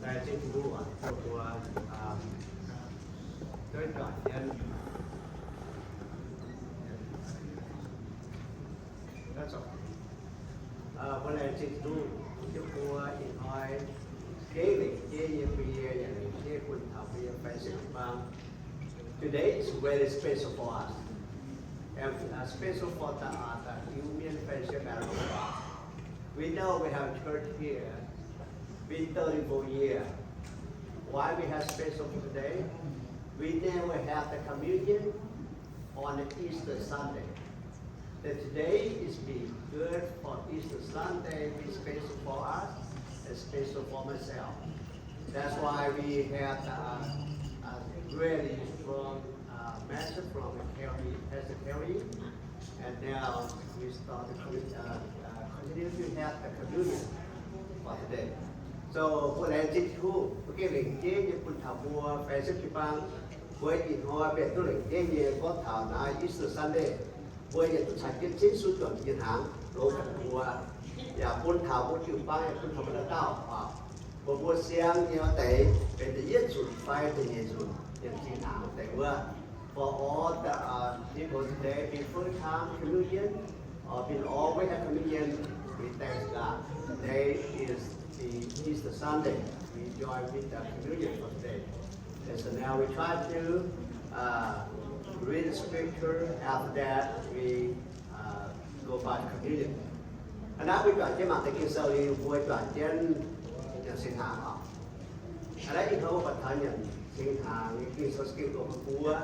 Laengz zingh Tin-Hungh oc, mbuo, aa, duqv juangc jienv. Mbuo laengz zingh Tin-Hungh, mbuo ih hnoi gengh lengc jeiv nyei bun yie, yaac lengc jeiv bun taux mbuo nyei fai se jiu-baang. Today is very special for us, and, uh, special for the, uh, the Iu Mien Fellowship as well. We know we have church here been thirty-four years. Why we have special for today? We never have the communion on the Easter Sunday. That today is be good for Easter Sunday, be special for us, and special for myself. That's why we have, uh, a really strong, uh, message from Kelly, Pastor Kelly. And now we start to commu-, uh, uh, continue to have the communion for today. So, mbuo laengz zingh Tin-Hungh, mbuo gengh lengc jeiv nyei bun taux mbuo fai se jiu-baang, mbuo ih hnoi mbenc duqv lengc jeiv nyei gorngv taux naaiv Easter Sunday, mbuo yietc duqv caux jienv Ziouv Yesu juangc jienv hnaangx longx ganh mbuo, yaac bun taux mbuo jiu-baang, yaac bun taux mbuo dauh dauh oc. Mbuo mbuo siang nyei wuov deix benx da'yietv nzunc fai da'nyeic nzunc yiem zinh hnaangx wuov deix wuov. For all the, uh, people today, before time communion, or been always have communion, we thank God. Today is the Easter Sunday. We enjoy with the communion for today. And so now we try to, uh, read the scripture. After that, we, uh, go by communion. Hnangv naaiv mbuo juangc jienv mangc deix Ging-Sou liuz, mbuo juangc jienv nyanc singx hnaangx oc. Hnangv naaiv ih hnoi mbuo buatc taux nyanc singx hnaangx nyei Ging-Sou se Ging-Sou mbuo,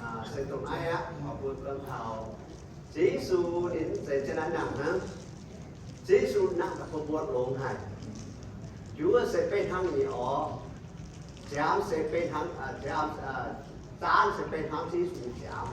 aa, se dongh naaiv aqv, mbuo gorngv taux Ziouv Yesu ninh mv zeiz zien naaiv nangh hnangv. Ziouv Yesu nangh daaih bun mbuo longx haic. Njuov se beiv hnangv nyei orv. Ziaamx se beiv hnangv, aa, ziaamx, aa, zaanv se beiv hnangv Ziouv Yesu nyei ziaamx.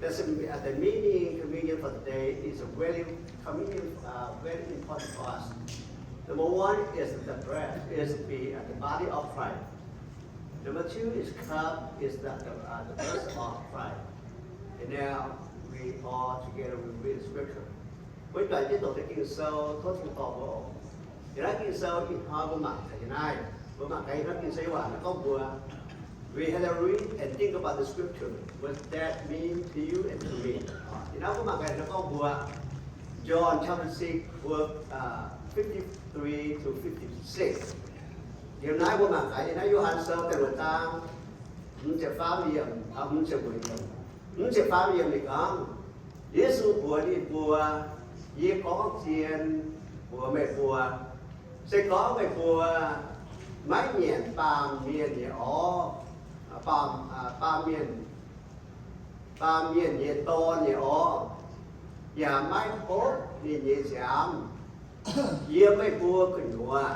That's the, uh, the meaning communion for today is a very communion, uh, very important for us. Number one is the bread, is the, uh, the body of Christ. Number two is cup, is the, the, uh, the blood of Christ. And now we all together we read the scripture. Mbuo juangc jienv doqc deix Ging-Sou tov Tin-Hungh dorh mbuo oc. Yiem naaiv Ging-Sou ih hnoi mbuo mangc gaax yiem naaiv, mbuo mangc gaax ih hnoi Ging-Sou waac naaiv gorngv mbuo, we have to read and think about the scripture, what that mean to you and to me. Ih hnoi mbuo mangc gaax naaiv gorngv mbuo, John chapter six, verse, uh, fifty-three to fifty-six. Yiem naaiv mbuo mangc gaax yiem naaiv Yo^han Sou da'luoqc zaang, hmz ziepc faam yiemc, aa, hmz ziepc luoqc yiemc. Hmz ziepc faam yiemc ninh gorngv, Yesu mbuox ninh mbuo, Yie gorngv zien mbuox meih mbuo, se gorngv meih mbuo maiv nyanc baamh mienh nyei orv, baamh, aa, baamh mienh, baamh mienh nyei dorn nyei orv, yaac maiv hopv ninh nyei nziaamv, yiem meih mbuo gu'nyuoz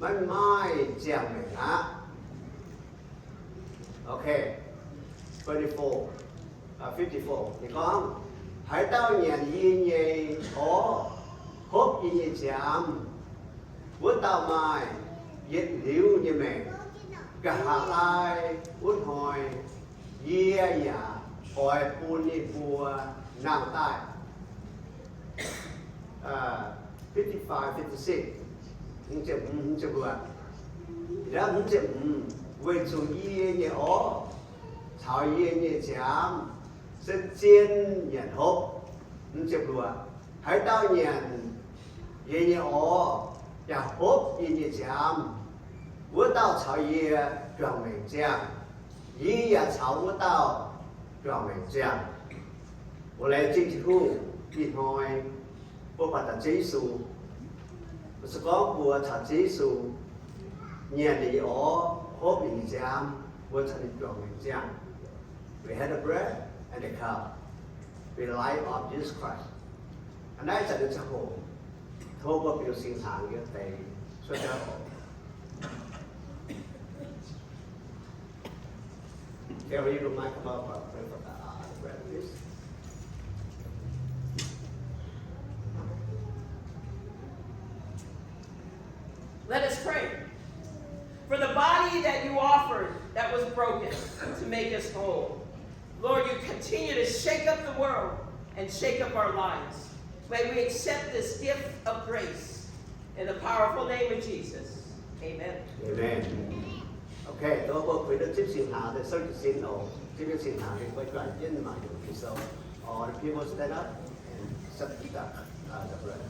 maiv maaih ziangh maengc aqv. Okay, twenty-four, uh, fifty-four. Ninh gorngv, haaix dauh nyanc yie nyei orv, hopv yie nyei nziaamv, wuov dauh maaih yietc liuz nyei maengc. Nqa'haav laai wuov hnoi yie yaac oix bun ninh mbuo nangh daaih. Uh, fifty-five, fifty-six, hmz ziepc hmz, hmz ziepc luoqc. Yiem hmz ziepc hmz, weic zuqc yie nyei orv caux yie nyei nziaamv se zien nyanc hopv. Hmz ziepc luoqc, haaix dauh nyanc yie nyei orv yaac hopv yie nyei nziaamv, wuov dauh caux yie juangc maengc ziangh. Yie yaac caux wuov dauh juangc maengc ziangh. Mbuo laengz zingh Tin-Hungh, ih hnoi mbuo buatc taux Ziouv Yesu. Mbuo se gorngv mbuo caux Ziouv Yesu nyanc ninh nyei orv, hopv ninh nyei nziaamv, mbuo caux ninh juangc maengc ziangh. We have the bread and the cup. We life of Jesus Christ. Hnangv naaiv zanc nyei ziangh hoc, tov mbuo biux singx hnaangx nyei deix cuotv jauv oc. Carry the mic come up, uh, pray for the, uh, the bread, please. Let us pray. For the body that you offered that was broken to make us whole. Lord, you continue to shake up the world and shake up our lives. May we accept this gift of grace in the powerful name of Jesus. Amen. Amen. Okay, dongh mbuo kuinx duqv zipv singx hnaangx daaih, sou jiez sin oc. Zipv singx hnaangx daaih, mbuo juangc jienv mangc Ging-Sou. All the people stand up and accept the, uh, the bread.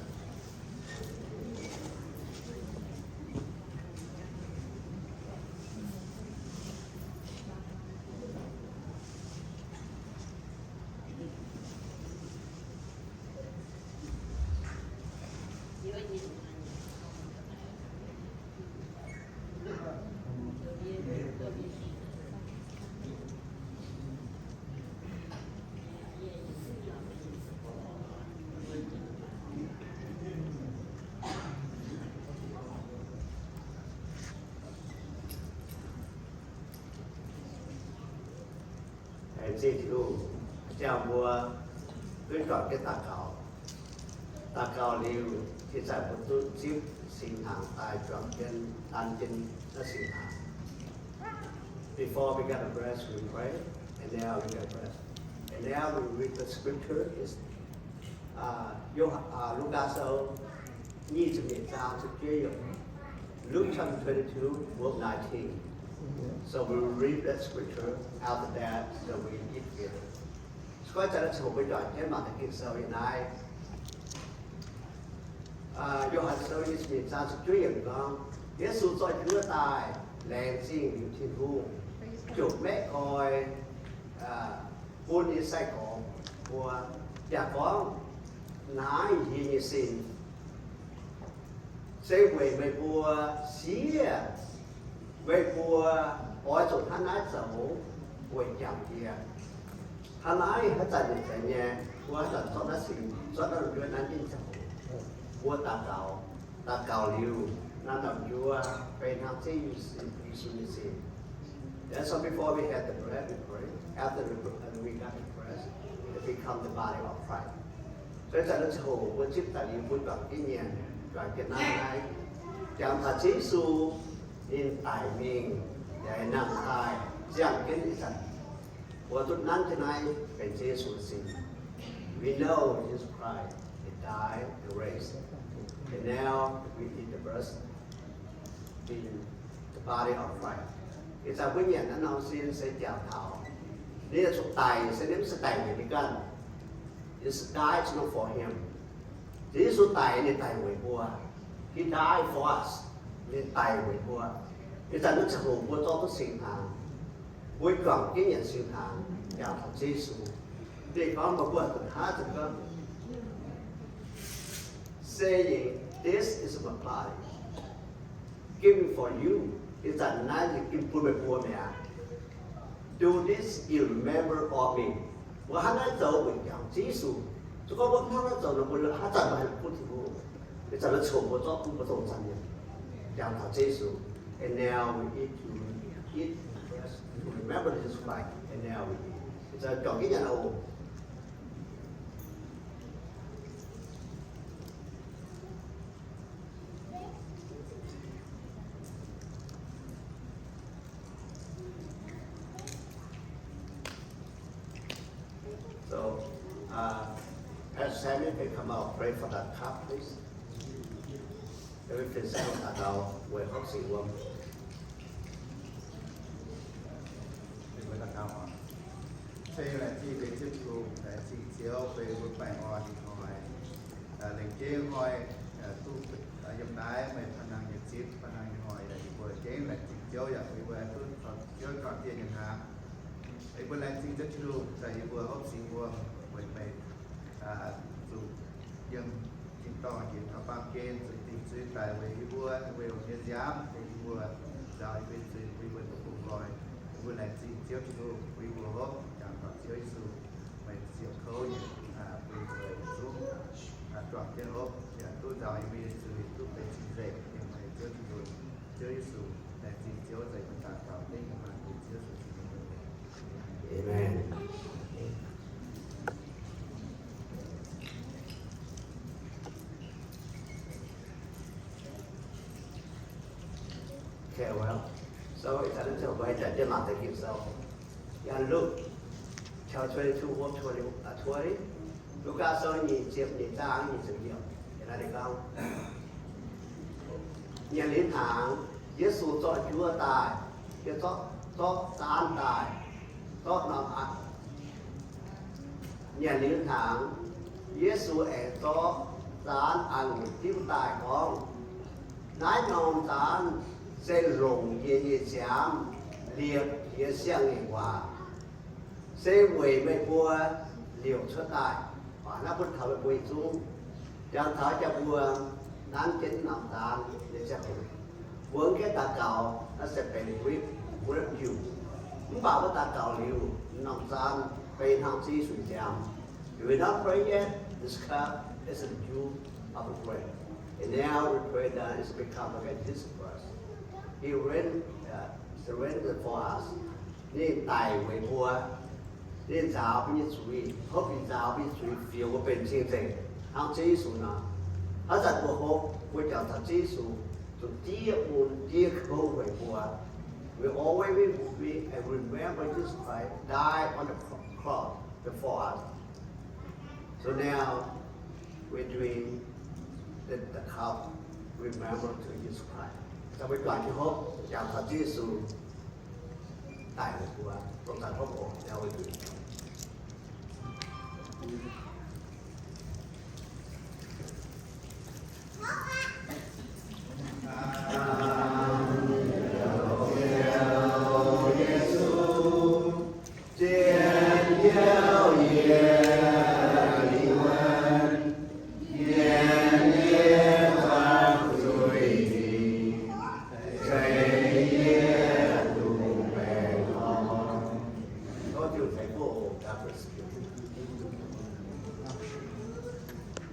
Laengz zingh Tin-Hungh, ziangh mbuo duqv juangc jienv daux gaux. Daux gaux liuz, ih zanc mbuo duqv zipv singx hnaangx daaih juangc jienv, an jienv naaiv singx hnaangx. Before we got the bread, we pray, and now we got the bread. And now we read the scripture is uh, Lugaa Sou nyic ziepc nyeic zaang ziepc juov yiemc. Luke chapter twenty-two, verse nineteen. So we will read that scripture. After that, so we eat together. Se gorngv ih zanc naaiv ziangh hoc mbuo juangc jienv mangc deix Ging-Sou yiem naaiv. Yo^han Sou nyic ziepc nyeic zaang ziepc juov yiemc gorngv, Yesu zoih jienv wuov daaih, laengz zingh liuz Tin-Hungh, ziouc maeqv koi bun nyei sai-gorx mbuo, yaac gorngv, Naaiv yie nyei sin se weic meih mbuo siev, meih mbuo oix zuqc hnangv naaiv zoux weic jangx yie. Hnangv naaiv, haaix zanc nyei zeiz nyei, mbuo haaix zanc zorqv naaiv singx, zorqv naaiv lungh ndiev naaiv ninh ziangh hoc, mbuo daux gaux, daux gaux liuz, naaiv norm njuov benx hnangv Ziouv Yesu nyei sin. Then so before we had the bread, we pray. After the, we got the bread, it become the body of Christ. So ih zanc naaiv ziangh hoc mbuo zipv daaih liuz, mbuo juangc jienv mienh, juangc jienv naaiv, jangx taux Ziouv Yesu ninh daic mingh, yaac nangh daaih ziangh jienv ih zanc. Mbuo duqv nanv jienv naaiv benx Ziouv Yesu nyei sin. We know Jesus Christ, he died and raised. And now we eat the bread, in the body of Christ. Ih zanc mbuo nyanc naaiv norm sin se jangx taux ninh zuqc daic, se ninh mv se daic weic ninh ganh. It's died not for him. Ziouv Yesu daic, ninh daic weic mbuo. He died for us. Ninh daic weic mbuo. Ih zanc naaiv ziangh hoc mbuo zorqv duqv singx hnaangx, mbuo juangc jienv nyanc singx hnaangx jangx taux Ziouv Yesu. Ninh gorngv mbuo, mbuo zuqc hnangv naaiv gorngv, saying, This is my body given for you. Ih zanc naaiv yie gin bun meih mbuo mi'aqv. Do this in remembrance of me. Mbuo hnangv naaiv zoux weic jangx Ziouv Yesu. Se gorngv mbuo hnangv naaiv zoux nor, mbuo haaix zanc mbuo haih bun Tin-Hungh? Ih zanc naaiv ziangh hoc mbuo zorqv bun mbuo dongh zanc nyei, jangx taux Ziouv Yesu. And now we eat to, eat to remember Jesus Christ. And now we eat. Ih zanc juangc jienv nyanc oc. So, uh, Pastor Samuel can come out, pray for that cup, please. Everything settled at our way, hopes in one. Se laengz zingh Ziouv, laengz zingh Ziouv bun mbuo baengh orn ih hnoi, lengc jeiv hnoi, duqv yiem naaiv meih panh nangh nyei zipv, panh nangh nyei hnoi, yie mbuo gengh laengz zingh Ziouv yaac bun mbuo duqv caux Ziouv juangc dieh nyei hnaangx. Yie mbuo laengz zingh Ziouv Tin-Hungh daaih yie mbuo hopv singx wuom weic meih zuqc yiem tin-dorngh njiec taux baamh gen zuqc dingc zuiz daic weic yie mbuo, weic nyei nziaamv, bun yie mbuo nzaaux yie mbuo nyei zuiz, bun yie mbuo duqv bungx nqoi. Yie mbuo laengz zingh Ziouv Tin-Hungh bun yie mbuo hopv jangx taux Ziouv Yesu, meih ziouc kouv nyei, bun yie mbuo zungv juangc jienv hopv yaac duqv nzaaux yie mbuo nyei zuiz, duqv benx cing-nzengc yiem meih Ziouv Tin-Hungh. Ziouv Yesu, laengz zingh Ziouv, nzengc mbuo daux gaux dengv mbuo maah bun Ziouv Yesu Tin-Hungh. Amen. Okay, well, so ih zanc naaiv ziangh hoc mbuo haih juangc jienv mangc deix Ging-Sou. Yiem Luke chapter twenty-two, verse twenty, uh, twenty. Lugaa Sou nyic ziepc nyeic zaang nyic ziepc yiemc. Yiem naaiv ninh gorngv, nyanc liuz hnaangx, Yesu zorqv njuov daaih, zorqv, zorqv zaanv daaih, zorqv norm aqv. Nyanc liuz hnaangx, Yesu aengx zorqv zaanv a'ngunc diuv daaih gorngv, naaiv norm zaanv se longc yie nyei nziaamv liepc yie siang-ngaengc waac, se weic meih mbuo liouc cuotv daaih. Naaiv bun taux meih mbuo yietc zungv. Jangx taux jangx mbuo nanv jienv norm zaanv nyei ziangh hoc, mbuo mv gaengh daux gaux, naaiv se benx rebuke you. Mv baac mbuo daux gaux liuz, norm zaanv benx hnangv Ziouv Yesu nziaamv. You will not pray yet, this cup is the juice of the grape. And now we pray that it's become again Jesus Christ. He reign, uh, surrender for us. Ninh daic weic mbuo. Ninh nzaaux mbuo nyei zuiz, hopv ninh nzaaux mbuo nyei zuiz, fioux mbuo benx cing-nzengc hnangv Ziouv Yesu nor. Haaix zanc mbuo hopv, mbuo jangx taux Ziouv Yesu, zuqc diev mun diev kouv weic mbuo. We always, we, we remember Jesus Christ died on the cross before us. So now we drink the, the cup, remember to Jesus Christ. So we drink the cup, jangx taux Ziouv Yesu daic weic mbuo, dongh zanc hopv oc. Now we drink.